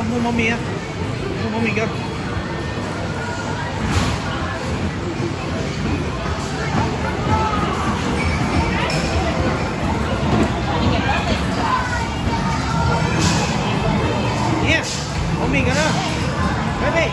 Muaj mov mis, muaj mov mis koj. Mov mis koj na. Baby.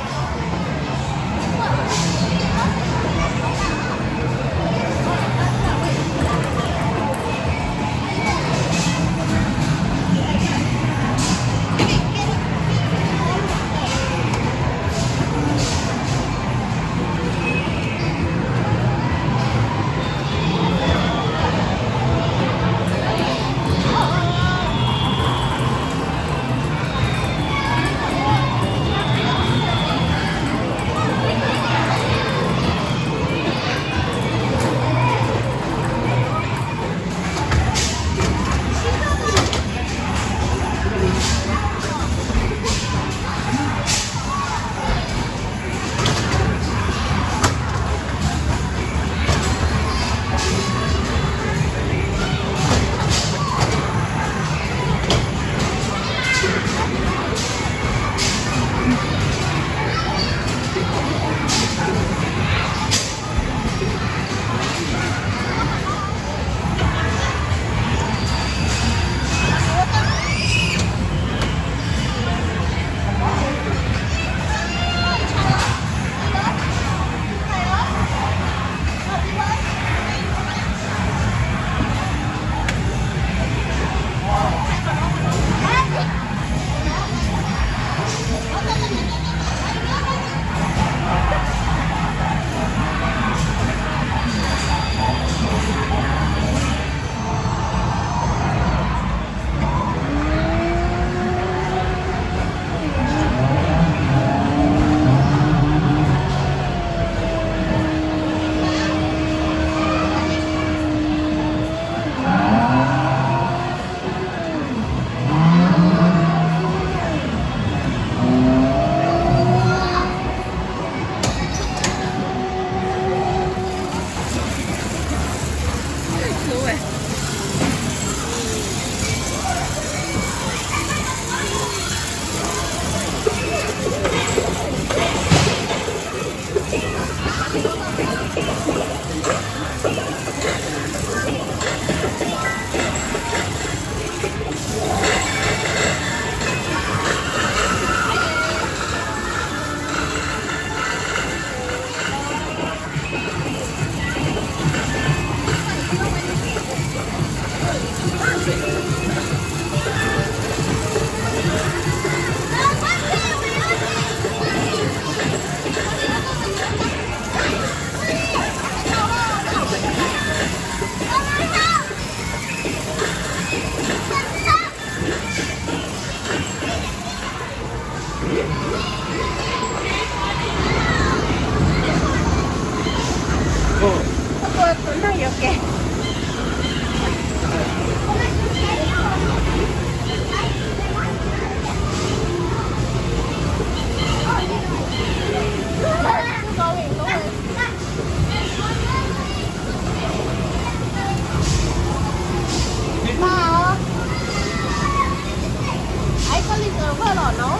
Tus neeg yuav kev. Ai, koj li ntawd vaj los no.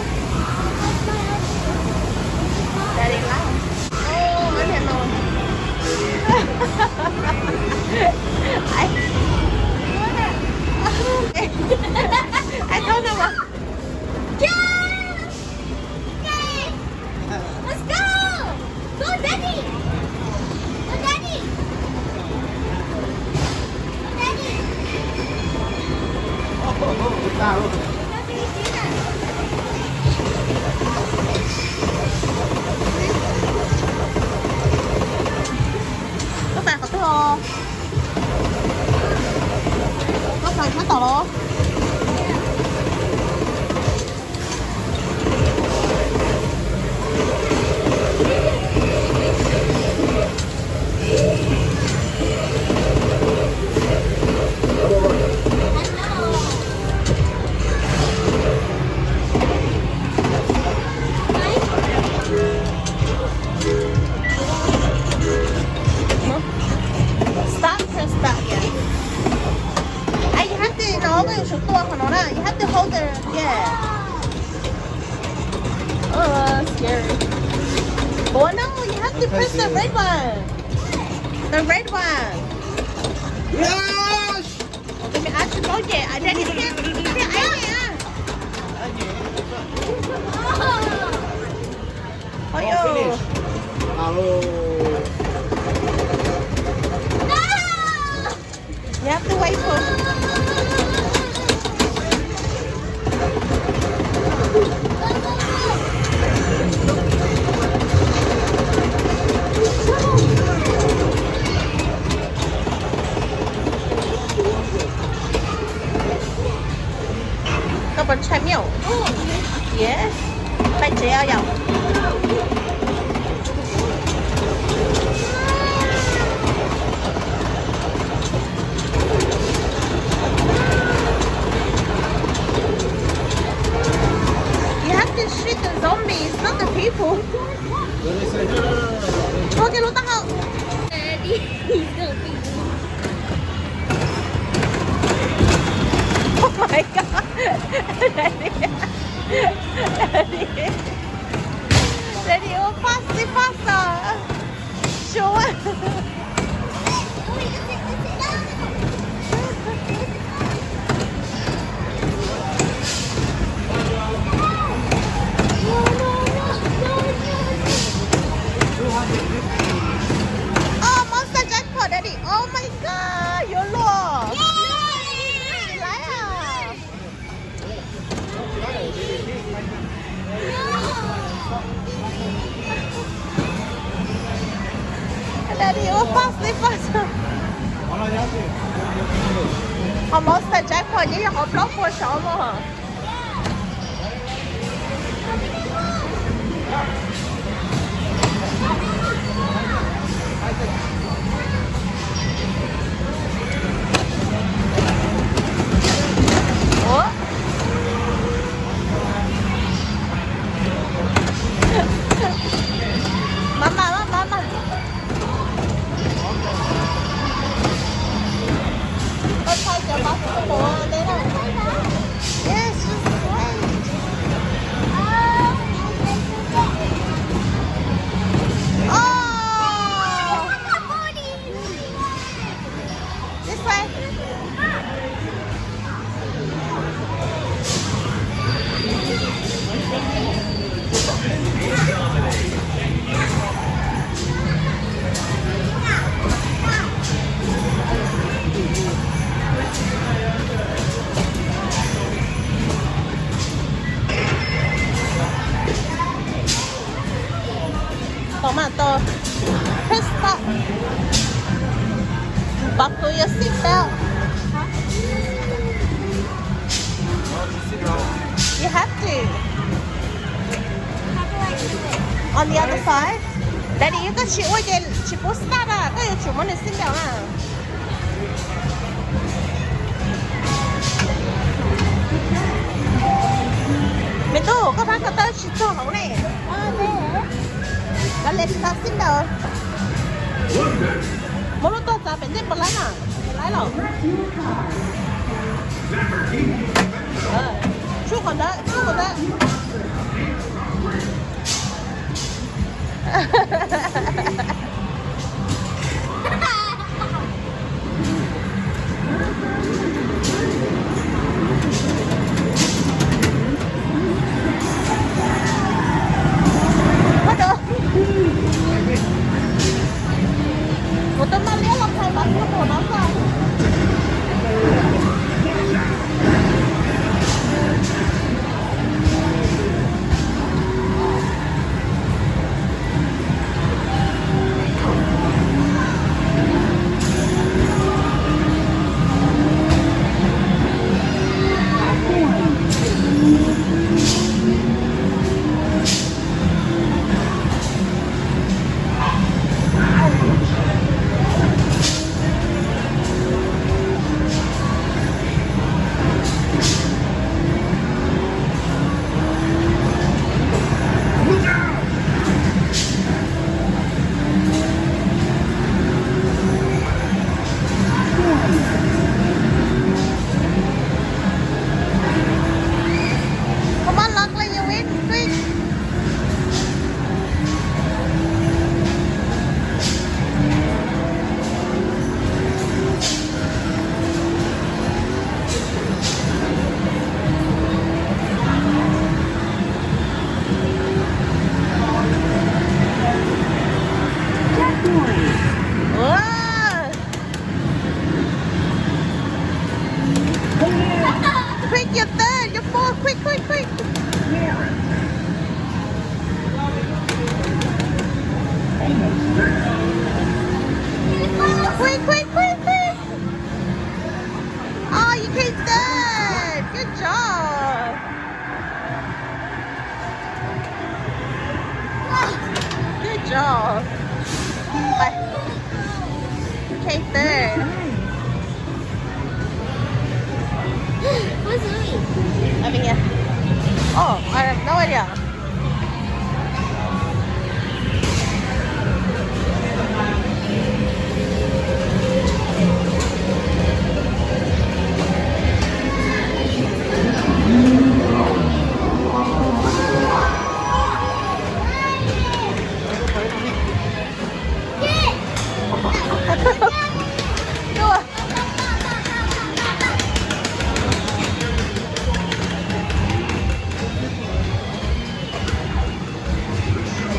Daddy laugh. Oh, I didn't know. I, I told him, uh, yeah! Yay! Let's go! Go, Daddy! Go, Daddy! Go, Daddy! Koj pais qhov twg os? Koj pais sab tom los? Oh no, you have to press the red one. The red one. Yes! Tus me ab tsis paub ces a daddy thiab, thiab aib ne. Oi yo. You have to wait for. Koj puas ntshai me? Yes. Peb tsev os yom. You have to shoot the zombies, not the people. Ua ke lub taub hau. Oh my god. Daddy, daddy, ua fast, fast os. Sure. Oh, monster jackpot, daddy. Oh my god, yuav luag. Laiv os. Daddy, ua fast, fast. Ho monster jackpot ces yog qhov plaub puas saud mog. Ua, mama, mama, mama. Koj thaij cov pab kuv ua teb na. Yes, just wait. Oh. This way. Tau mas tau. Press stop. Buckle your seat belt. You have to. On the other side. Daddy, yog koj tsis ua ces tsis pub start a, koj yuav tsum muab nws seat belt na. Me tub, koj pab ko taw tsis txog hauv ne. Koj le tsis tau seat belt. Muab lub tuaj txav pem ntej puas laib na? Laib los. Tsuj qhov ntawd, tsuj qhov ntawd. Kuv twb maj liab los txhais mas kuv tus no xwb. Go. Bye. Take third. Who's Louis? Over here. Oh, I have no idea.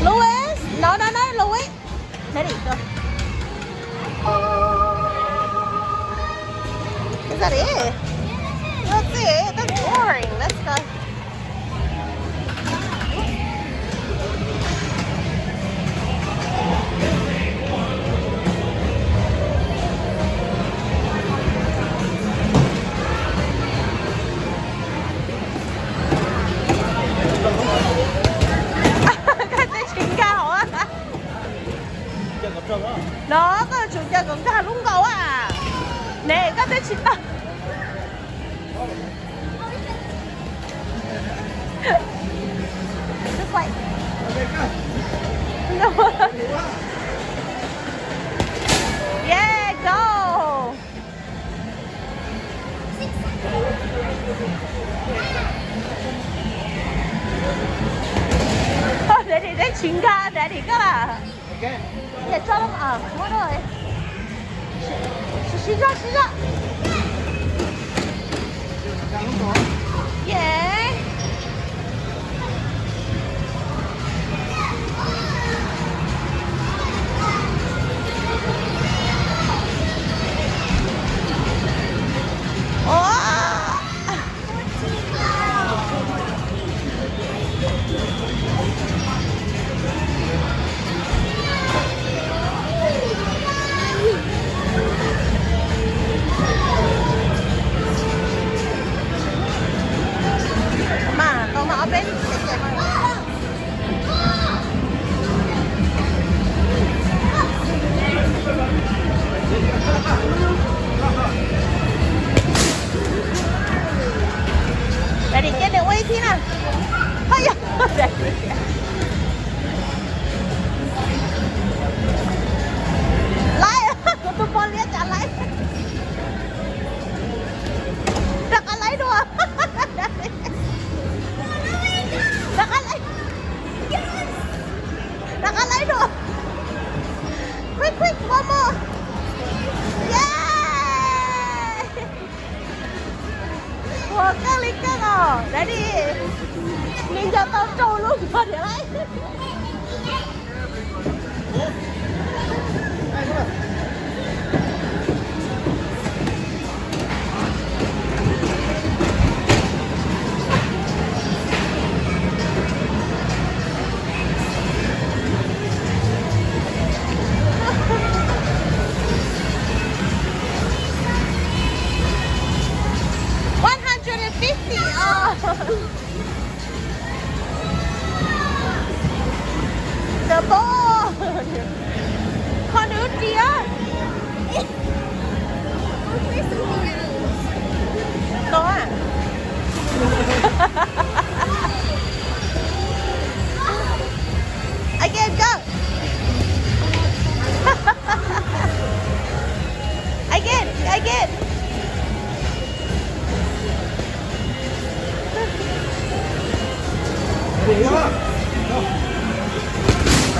Louis, no, no, no, Louis. Let it go. Is that it? That's it. That's boring. Let's go. Koj twb tsis nkag hauv. No koj tsum caw kom nkag lub nkaus a. Ne koj twb tsis tau. Just like, no. Yeah, go. Daddy, twb tsis nkag Daddy koj lawm. Niam tso los, muab rau. Siv, siv zog, siv zog. Yes. Ua. Mas tau mas ob peb. Daddy, cia nws ua ib thib na. Hos yog, Daddy. Laib, kuv tus pog liab cas laib. Rov qab laib dua. Rov qab laib. Rov qab laib dua. Quick, quick, one more. Yeah. Ua koj li koj os Daddy. Nws nco tau rau lub npog diam laib. One hundred and fifty. Oh. The ball. Qhov nws tias. Tau a. Again, go. Again, again.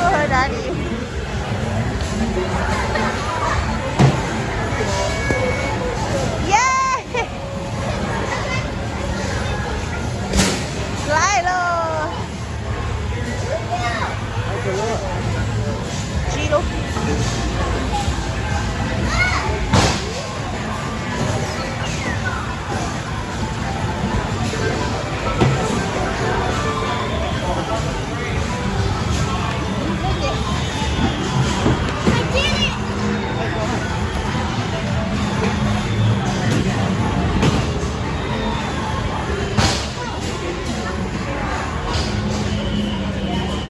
Ôi, đã đi.